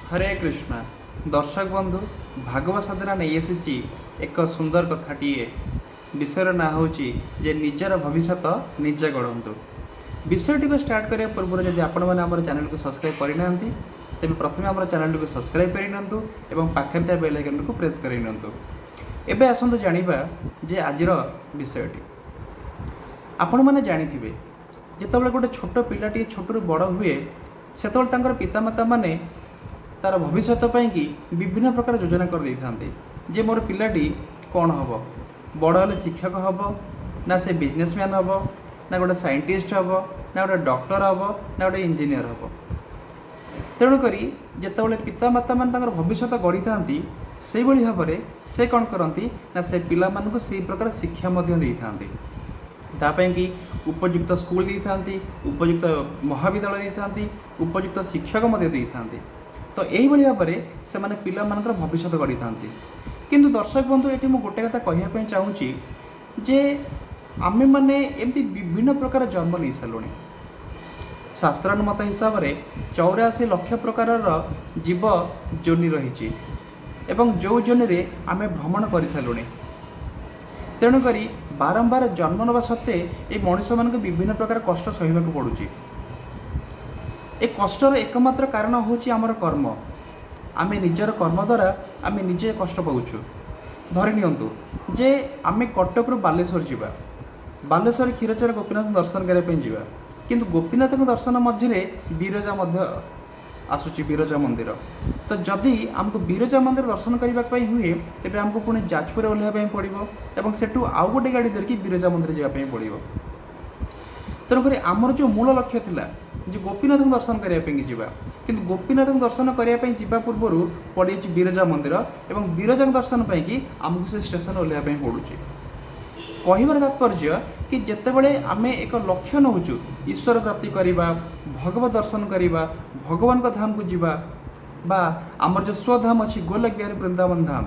ହରେ କୃଷ୍ଣ। ଦର୍ଶକ ବନ୍ଧୁ, ଭାଗବତ ସାଧନା ନେଇ ଆସିଛି ଏକ ସୁନ୍ଦର କଥାଟିଏ। ବିଷୟର ନାଁ ହେଉଛି ଯେ ନିଜର ଭବିଷ୍ୟତ ନିଜେ ଗଢ଼ନ୍ତୁ। ବିଷୟଟିକୁ ଷ୍ଟାର୍ଟ କରିବା ପୂର୍ବରୁ ଯଦି ଆପଣମାନେ ଆମର ଚ୍ୟାନେଲକୁ ସବସ୍କ୍ରାଇବ୍ କରିନାହାନ୍ତି, ତେବେ ପ୍ରଥମେ ଆମର ଚ୍ୟାନେଲଟିକୁ ସବସ୍କ୍ରାଇବ୍ କରିନିଅନ୍ତୁ ଏବଂ ପାଖରେ ଥିବା ବେଲ୍ ଆଇକନ୍ଟିକୁ ପ୍ରେସ୍ କରିନିଅନ୍ତୁ। ଏବେ ଆସନ୍ତୁ ଜାଣିବା ଯେ ଆଜିର ବିଷୟଟି। ଆପଣମାନେ ଜାଣିଥିବେ, ଯେତେବେଳେ ଗୋଟେ ଛୋଟ ପିଲାଟିଏ ଛୋଟରୁ ବଡ଼ ହୁଏ, ସେତେବେଳେ ତାଙ୍କର ପିତାମାତାମାନେ ତାର ଭବିଷ୍ୟତ ପାଇଁକି ବିଭିନ୍ନ ପ୍ରକାର ଯୋଜନା କରିଦେଇଥାନ୍ତି ଯେ ମୋର ପିଲାଟି କ'ଣ ହେବ, ବଡ଼ ହେଲେ ଶିକ୍ଷକ ହେବ ନା ସେ ବିଜନେସମ୍ୟାନ୍ ହେବ ନା ଗୋଟେ ସାଇଣ୍ଟିଷ୍ଟ ହେବ ନା ଗୋଟେ ଡକ୍ଟର ହେବ ନା ଗୋଟେ ଇଞ୍ଜିନିୟର ହେବ। ତେଣୁକରି ଯେତେବେଳେ ପିତାମାତାମାନେ ତାଙ୍କର ଭବିଷ୍ୟତ ଗଢ଼ିଥାନ୍ତି, ସେଇଭଳି ଭାବରେ ସେ କ'ଣ କରନ୍ତି ନା ସେ ପିଲାମାନଙ୍କୁ ସେଇ ପ୍ରକାର ଶିକ୍ଷା ମଧ୍ୟ ଦେଇଥାନ୍ତି। ତା ପାଇଁକି ଉପଯୁକ୍ତ ସ୍କୁଲ ଦେଇଥାନ୍ତି, ଉପଯୁକ୍ତ ମହାବିଦ୍ୟାଳୟ ଦେଇଥାନ୍ତି, ଉପଯୁକ୍ତ ଶିକ୍ଷକ ମଧ୍ୟ ଦେଇଥାନ୍ତି। ତ ଏଇଭଳି ଭାବରେ ସେମାନେ ପିଲାମାନଙ୍କର ଭବିଷ୍ୟତ ଗଢ଼ିଥାନ୍ତି। କିନ୍ତୁ ଦର୍ଶକ ବନ୍ଧୁ, ଏଠି ମୁଁ ଗୋଟେ କଥା କହିବା ପାଇଁ ଚାହୁଁଛି ଯେ ଆମେମାନେ ଏମିତି ବିଭିନ୍ନ ପ୍ରକାର ଜନ୍ମ ନେଇସାରିଲୁଣି। ଶାସ୍ତ୍ରାନୁମତ ହିସାବରେ 84 ଲକ୍ଷ ପ୍ରକାରର ଜୀବ ଯୋନି ରହିଛି ଏବଂ ଯେଉଁ ଯୋନିରେ ଆମେ ଭ୍ରମଣ କରିସାରିଲୁଣି। ତେଣୁକରି ବାରମ୍ବାର ଜନ୍ମ ନେବା ସତ୍ତ୍ୱେ ଏଇ ମଣିଷମାନଙ୍କୁ ବିଭିନ୍ନ ପ୍ରକାର କଷ୍ଟ ସହିବାକୁ ପଡ଼ୁଛି। ଏ କଷ୍ଟର ଏକମାତ୍ର କାରଣ ହେଉଛି ଆମର କର୍ମ। ଆମେ ନିଜର କର୍ମ ଦ୍ୱାରା ଆମେ ନିଜେ କଷ୍ଟ ପାଉଛୁ। ଧରି ନିଅନ୍ତୁ ଯେ ଆମେ କଟକରୁ ବାଲେଶ୍ୱର ଯିବା, ବାଲେଶ୍ୱର କ୍ଷୀରଚୋରା ଗୋପୀନାଥ ଦର୍ଶନ କରିବା ପାଇଁ ଯିବା। କିନ୍ତୁ ଗୋପୀନାଥଙ୍କ ଦର୍ଶନ ମଝିରେ ବିରଜା ମଧ୍ୟ ଆସୁଛି, ବିରଜା ମନ୍ଦିର। ତ ଯଦି ଆମକୁ ବିରଜା ମନ୍ଦିର ଦର୍ଶନ କରିବା ପାଇଁ ହୁଏ, ତେବେ ଆମକୁ ପୁଣି ଯାଜପୁରରେ ଓହ୍ଲାଇବା ପାଇଁ ପଡ଼ିବ ଏବଂ ସେଠୁ ଆଉ ଗୋଟେ ଗାଡ଼ି ଧରିକି ବିରଜା ମନ୍ଦିର ଯିବା ପାଇଁ ପଡ଼ିବ। ତେଣୁକରି ଆମର ଯେଉଁ ମୂଳ ଲକ୍ଷ୍ୟ ଥିଲା ଯେ ଗୋପୀନାଥଙ୍କୁ ଦର୍ଶନ କରିବା ପାଇଁ ଯିବା, କିନ୍ତୁ ଗୋପୀନାଥଙ୍କୁ ଦର୍ଶନ କରିବା ପାଇଁ ଯିବା ପୂର୍ବରୁ ପଡ଼ିଯାଇଛି ବିରଜା ମନ୍ଦିର ଏବଂ ବିରଜାଙ୍କ ଦର୍ଶନ ପାଇଁକି ଆମକୁ ସେ ଷ୍ଟେସନ ଓହ୍ଲାଇବା ପାଇଁ ପଡ଼ୁଛି। କହିବାର ତାତ୍ପର୍ଯ୍ୟ କି ଯେତେବେଳେ ଆମେ ଏକ ଲକ୍ଷ୍ୟ ନେଉଛୁ ଈଶ୍ୱର ପ୍ରାପ୍ତି କରିବା, ଭଗବତ ଦର୍ଶନ କରିବା, ଭଗବାନଙ୍କ ଧାମକୁ ଯିବା ବା ଆମର ଯେଉଁ ସ୍ୱଧାମ ଅଛି ଗୋଲକ ବିହାରୀ ବୃନ୍ଦାବନ ଧାମ,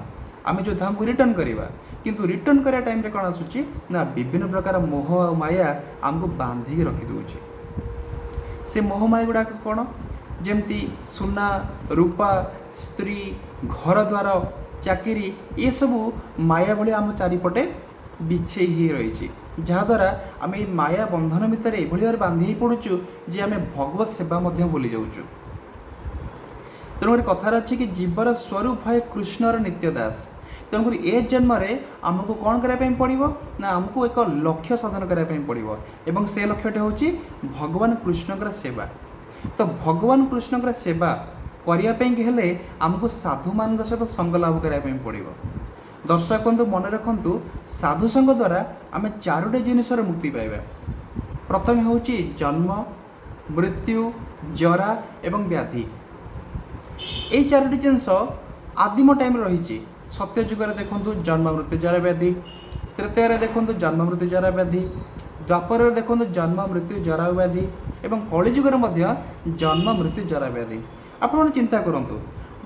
ଆମେ ଯେଉଁ ଧାମକୁ ରିଟର୍ଣ୍ଣ କରିବା, କିନ୍ତୁ ରିଟର୍ଣ୍ଣ କରିବା ଟାଇମ୍ରେ କ'ଣ ଆସୁଛି ନା ବିଭିନ୍ନ ପ୍ରକାର ମୋହ ଆଉ ମାୟା ଆମକୁ ବାନ୍ଧିକି ରଖିଦେଉଛି। ସେ ମୋହମାୟା ଗୁଡ଼ାକ କ'ଣ? ଯେମିତି ସୁନା, ରୂପା, ସ୍ତ୍ରୀ, ଘର ଦ୍ୱାର, ଚାକିରି, ଏସବୁ ମାୟା ଭଳି ଆମ ଚାରିପଟେ ବିଛେଇ ହେଇ ରହିଛି, ଯାହାଦ୍ୱାରା ଆମେ ଏଇ ମାୟା ବନ୍ଧନ ଭିତରେ ଏଭଳି ଭାବରେ ବାନ୍ଧି ହେଇ ପଡ଼ୁଛୁ ଯେ ଆମେ ଭଗବତ ସେବା ମଧ୍ୟ ଭୁଲି ଯାଉଛୁ। ତେଣୁକରି କଥାରେ ଅଛି କି ଜୀବର ସ୍ୱରୂପ ହଏ କୃଷ୍ଣର ନିତ୍ୟ ଦାସ। ତେଣୁକରି ଏ ଜନ୍ମରେ ଆମକୁ କ'ଣ କରିବା ପାଇଁ ପଡ଼ିବ ନା ଆମକୁ ଏକ ଲକ୍ଷ୍ୟ ସାଧନ କରିବା ପାଇଁ ପଡ଼ିବ ଏବଂ ସେ ଲକ୍ଷ୍ୟଟି ହେଉଛି ଭଗବାନ କୃଷ୍ଣଙ୍କର ସେବା। ତ ଭଗବାନ କୃଷ୍ଣଙ୍କର ସେବା କରିବା ପାଇଁ ହେଲେ ଆମକୁ ସାଧୁମାନଙ୍କ ସହିତ ସଙ୍ଗ ଲାଭ କରିବା ପାଇଁ ପଡ଼ିବ। ଦର୍ଶକ ବନ୍ଧୁ, ମନେ ରଖନ୍ତୁ, ସାଧୁ ସଙ୍ଗ ଦ୍ୱାରା ଆମେ ଚାରୋଟି ଜିନିଷର ମୁକ୍ତି ପାଇବା। ପ୍ରଥମେ ହେଉଛି ଜନ୍ମ, ମୃତ୍ୟୁ, ଜରା ଏବଂ ବ୍ୟାଧି। ଏଇ ଚାରୋଟି ଜିନିଷ ଆଦିମ ଟାଇମ୍ରେ ରହିଛି। ସତ୍ୟ ଯୁଗରେ ଦେଖନ୍ତୁ ଜନ୍ମ, ମୃତ୍ୟୁ, ଜରା, ବ୍ୟାଧି। ତ୍ରେତୟାରେ ଦେଖନ୍ତୁ ଜନ୍ମ, ମୃତ୍ୟୁ, ଜରା, ବ୍ୟାଧି। ଦ୍ୱାପରରେ ଦେଖନ୍ତୁ ଜନ୍ମ, ମୃତ୍ୟୁ, ଜରା, ବ୍ୟାଧି ଏବଂ କଳିଯୁଗରେ ମଧ୍ୟ ଜନ୍ମ, ମୃତ୍ୟୁ, ଜରା, ବ୍ୟାଧି। ଆପଣମାନେ ଚିନ୍ତା କରନ୍ତୁ,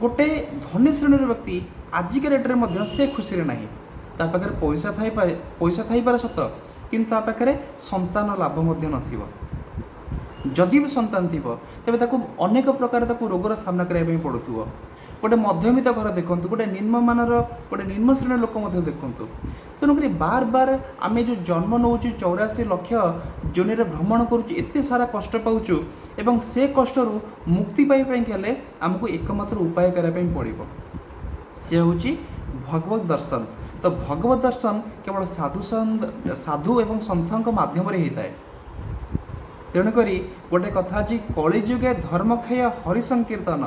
ଗୋଟେ ଧନୀ ଶ୍ରେଣୀର ବ୍ୟକ୍ତି ଆଜିକା ଡେଟ୍ରେ ମଧ୍ୟ ସେ ଖୁସିରେ ନାହିଁ। ତା ପାଖରେ ପଇସା ଥାଇପାରେ, ପଇସା ଥାଇପାରେ ସତ, କିନ୍ତୁ ତା ପାଖରେ ସନ୍ତାନ ଲାଭ ମଧ୍ୟ ନଥିବ। ଯଦି ବି ସନ୍ତାନ ଥିବ, ତେବେ ତାକୁ ଅନେକ ପ୍ରକାର ତାକୁ ରୋଗର ସାମ୍ନା କରିବା ପାଇଁ ପଡ଼ୁଥିବ। ଗୋଟେ ମଧ୍ୟବିତ୍ତ ଘର ଦେଖନ୍ତୁ, ଗୋଟେ ନିମ୍ନମାନର, ଗୋଟେ ନିମ୍ନ ଶ୍ରେଣୀର ଲୋକ ମଧ୍ୟ ଦେଖନ୍ତୁ। ତେଣୁକରି ବାର ବାର ଆମେ ଯେଉଁ ଜନ୍ମ ନେଉଛୁ, 84 ଲକ୍ଷ ଯୋନିରେ ଭ୍ରମଣ କରୁଛୁ, ଏତେ ସାରା କଷ୍ଟ ପାଉଛୁ ଏବଂ ସେ କଷ୍ଟରୁ ମୁକ୍ତି ପାଇବା ପାଇଁ ହେଲେ ଆମକୁ ଏକମାତ୍ର ଉପାୟ କରିବା ପାଇଁ ପଡ଼ିବ, ସେ ହେଉଛି ଭଗବତ ଦର୍ଶନ। ତ ଭଗବତ ଦର୍ଶନ କେବଳ ସାଧୁ ସାଧୁ ଏବଂ ସନ୍ଥଙ୍କ ମାଧ୍ୟମରେ ହେଇଥାଏ। ତେଣୁକରି ଗୋଟେ କଥା ଅଛି, କଳିଯୁଗେ ଧର୍ମକ୍ଷୟ ହରି ସଂକୀର୍ତ୍ତନ,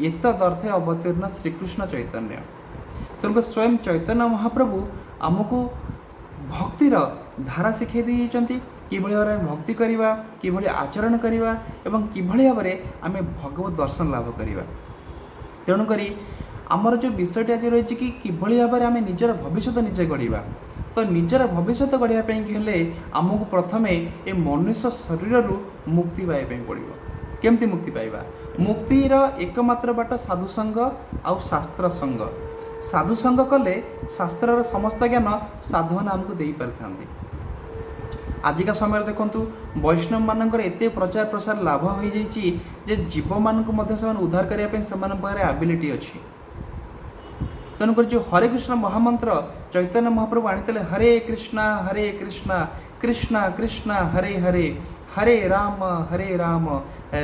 ଏତଦର୍ଥେ ଅବତୀର୍ଣ୍ଣ ଶ୍ରୀକୃଷ୍ଣ ଚୈତନ୍ୟ। ତେଣୁକରି ସ୍ୱୟଂ ଚୈତନ୍ୟ ମହାପ୍ରଭୁ ଆମକୁ ଭକ୍ତିର ଧାରା ଶିଖାଇ ଦେଇଯାଇଛନ୍ତି, କିଭଳି ଭାବରେ ଆମେ ଭକ୍ତି କରିବା, କିଭଳି ଆଚରଣ କରିବା ଏବଂ କିଭଳି ଭାବରେ ଆମେ ଭଗବତ ଦର୍ଶନ ଲାଭ କରିବା। ତେଣୁକରି ଆମର ଯେଉଁ ବିଷୟଟି ଆଜି ରହିଛି କି କିଭଳି ଭାବରେ ଆମେ ନିଜର ଭବିଷ୍ୟତ ନିଜେ ଗଢ଼ିବା, ତ ନିଜର ଭବିଷ୍ୟତ ଗଢ଼ିବା ପାଇଁ ହେଲେ ଆମକୁ ପ୍ରଥମେ ଏ ମନୁଷ୍ୟ ଶରୀରରୁ ମୁକ୍ତି ପାଇବା ପାଇଁ ପଡ଼ିବ। କେମିତି ମୁକ୍ତି ପାଇବା? ମୁକ୍ତିର ଏକମାତ୍ର ବାଟ ସାଧୁସଙ୍ଗ ଆଉ ଶାସ୍ତ୍ର ସଙ୍ଗ। ସାଧୁସଙ୍ଗ କଲେ ଶାସ୍ତ୍ରର ସମସ୍ତ ଜ୍ଞାନ ସାଧୁମାନେ ଆମକୁ ଦେଇପାରିଥାନ୍ତି। ଆଜିକା ସମୟରେ ଦେଖନ୍ତୁ, ବୈଷ୍ଣବମାନଙ୍କର ଏତେ ପ୍ରଚାର ପ୍ରସାର ଲାଭ ହୋଇଯାଇଛି ଯେ ଜୀବମାନଙ୍କୁ ମଧ୍ୟ ସେମାନେ ଉଦ୍ଧାର କରିବା ପାଇଁ ସେମାନଙ୍କ ପାଖରେ ଆବିଲିଟି ଅଛି। ତେଣୁକରି ଯେଉଁ ହରେ କୃଷ୍ଣ ମହାମନ୍ତ୍ର ଚୈତନ୍ୟ ମହାପ୍ରଭୁ ଆଣିଥିଲେ, ହରେ କୃଷ୍ଣ ହରେ କୃଷ୍ଣ କୃଷ୍ଣ କୃଷ୍ଣ ହରେ ହରେ, ହରେ ରାମ ହରେ ରାମ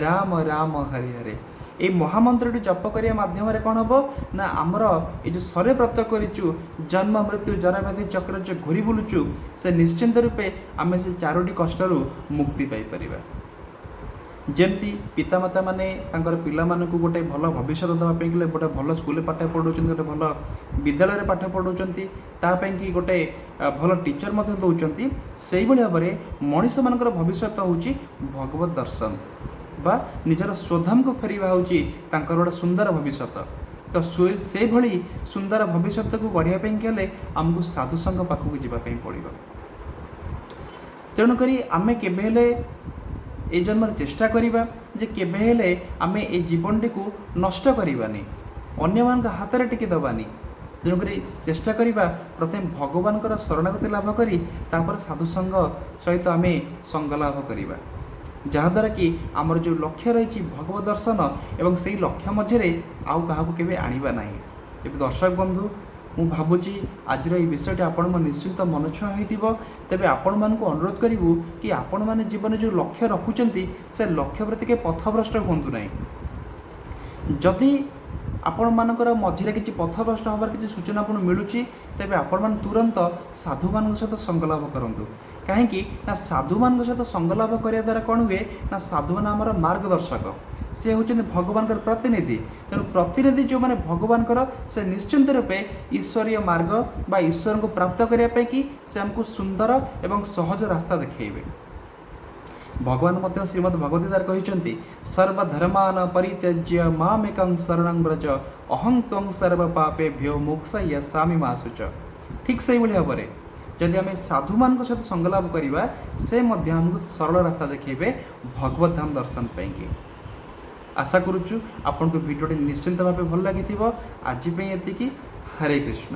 ରାମ ରାମ ହରେ ହରେ, ଏଇ ମହାମନ୍ତ୍ରଟି ଜପ କରିବା ମାଧ୍ୟମରେ କ'ଣ ହେବ ନା, ଆମର ଏଇ ଯେଉଁ ଶରୀର ପ୍ରାପ୍ତ କରିଛୁ, ଜନ୍ମ ମୃତ୍ୟୁ ଜରାବ୍ୟାଧି ଚକ୍ର ଯେଉଁ ଘୁରି ବୁଲୁଛୁ, ସେ ନିଶ୍ଚିନ୍ତ ରୂପେ ଆମେ ସେ ଚାରୋଟି କଷ୍ଟରୁ ମୁକ୍ତି ପାଇପାରିବା। ଯେମିତି ପିତାମାତା ମାନେ ତାଙ୍କର ପିଲାମାନଙ୍କୁ ଗୋଟେ ଭଲ ଭବିଷ୍ୟତ ଦେବା ପାଇଁ ହେଲେ ଗୋଟେ ଭଲ ସ୍କୁଲରେ ପାଠ ପଢ଼ାଉଛନ୍ତି, ଗୋଟେ ଭଲ ବିଦ୍ୟାଳୟରେ ପାଠ ପଢ଼ାଉଛନ୍ତି, ତା ପାଇଁକି ଗୋଟେ ଭଲ ଟିଚର ମଧ୍ୟ ଦେଉଛନ୍ତି, ସେଇଭଳି ଭାବରେ ମଣିଷମାନଙ୍କର ଭବିଷ୍ୟତ ହେଉଛି ଭଗବତ ଦର୍ଶନ ବା ନିଜର ସ୍ୱଧାମକୁ ଫେରିବା ହେଉଛି ତାଙ୍କର ଗୋଟେ ସୁନ୍ଦର ଭବିଷ୍ୟତ। ତ ସେଇଭଳି ସୁନ୍ଦର ଭବିଷ୍ୟତକୁ ଗଢ଼ିବା ପାଇଁ ହେଲେ ଆମକୁ ସାଧୁସଙ୍ଗ ପାଖକୁ ଯିବା ପାଇଁ ପଡ଼ିବ। ତେଣୁକରି ଆମେ କେବେ ହେଲେ ଏଇ ଜନ୍ମରେ ଚେଷ୍ଟା କରିବା ଯେ କେବେ ହେଲେ ଆମେ ଏଇ ଜୀବନଟିକୁ ନଷ୍ଟ କରିବାନି, ଅନ୍ୟମାନଙ୍କ ହାତରେ ଟିକେ ଦେବାନି। ତେଣୁକରି ଚେଷ୍ଟା କରିବା ପ୍ରଥମେ ଭଗବାନଙ୍କର ଶରଣାଗତି ଲାଭ କରି ତାପରେ ସାଧୁସଙ୍ଗ ସହିତ ଆମେ ସଙ୍ଗ ଲାଭ କରିବା, ଯାହାଦ୍ୱାରା କି ଆମର ଯେଉଁ ଲକ୍ଷ୍ୟ ରହିଛି ଭଗବତ ଦର୍ଶନ, ଏବଂ ସେଇ ଲକ୍ଷ୍ୟ ମଝିରେ ଆଉ କାହାକୁ କେବେ ଆଣିବା ନାହିଁ। ଏବେ ଦର୍ଶକ ବନ୍ଧୁ, ମୁଁ ଭାବୁଛି ଆଜିର ଏଇ ବିଷୟଟି ଆପଣଙ୍କ ନିଶ୍ଚିନ୍ତ ମନଛୁଆଁ ହୋଇଥିବ। ତେବେ ଆପଣମାନଙ୍କୁ ଅନୁରୋଧ କରିବୁ କି ଆପଣମାନେ ଜୀବନରେ ଯେଉଁ ଲକ୍ଷ୍ୟ ରଖୁଛନ୍ତି, ସେ ଲକ୍ଷ୍ୟ ପ୍ରତି କେବେ ପଥଭ୍ରଷ୍ଟ ହୁଅନ୍ତୁ ନାହିଁ। ଯଦି ଆପଣମାନଙ୍କର ମଝିରେ କିଛି ପଥଭ୍ରଷ୍ଟ ହେବାର କିଛି ସୂଚନା ଆପଣଙ୍କୁ ମିଳୁଛି, ତେବେ ଆପଣମାନେ ତୁରନ୍ତ ସାଧୁମାନଙ୍କ ସହିତ ସଙ୍ଗଲାଭ କରନ୍ତୁ। କାହିଁକି ନା ସାଧୁମାନଙ୍କ ସହିତ ସଙ୍ଗଲାଭ କରିବା ଦ୍ୱାରା କ'ଣ ହୁଏ ନା, ସାଧୁମାନେ ଆମର ମାର୍ଗଦର୍ଶକ, ସେ ହେଉଛନ୍ତି ଭଗବାନଙ୍କର ପ୍ରତିନିଧି। ତେଣୁ ପ୍ରତିନିଧି ଯେଉଁମାନେ ଭଗବାନଙ୍କର, ସେ ନିଶ୍ଚିନ୍ତ ରୂପେ ଈଶ୍ୱରୀୟ ମାର୍ଗ ବା ଈଶ୍ୱରଙ୍କୁ ପ୍ରାପ୍ତ କରିବା ପାଇଁ କି ସେ ଆମକୁ ସୁନ୍ଦର ଏବଂ ସହଜ ରାସ୍ତା ଦେଖାଇବେ। ଭଗବାନ ମଧ୍ୟ ଶ୍ରୀମଦ୍ ଭଗବତ ଗୀତାରେ କହିଛନ୍ତି, ସର୍ବଧର୍ମାନ ପରିତ୍ୟଜ୍ୟ ମାମେକଂ ଶରଣଂ ବ୍ରଜ ଅହଂ ତ୍ୱଂ ସର୍ବ ପାପେଭ୍ୟୋ ମୋକ୍ଷୟିଷ୍ୟାମି ମା ଶୁଚଃ। ଠିକ୍ ସେଇଭଳି ଭାବରେ ଯଦି ଆମେ ସାଧୁମାନଙ୍କ ସହିତ ସଙ୍ଗଲାଭ କରିବା, ସେ ମଧ୍ୟ ଆମକୁ ସରଳ ରାସ୍ତା ଦେଖାଇବେ ଭଗବତ ଧାମ ଦର୍ଶନ ପାଇଁକି। ଆଶା କରୁଛୁ ଆପଣଙ୍କୁ ଭିଡ଼ିଓଟି ନିଶ୍ଚିନ୍ତ ଭାବେ ଭଲ ଲାଗିଥିବ। ଆଜି ପାଇଁ ଏତିକି। ହରେ କୃଷ୍ଣ।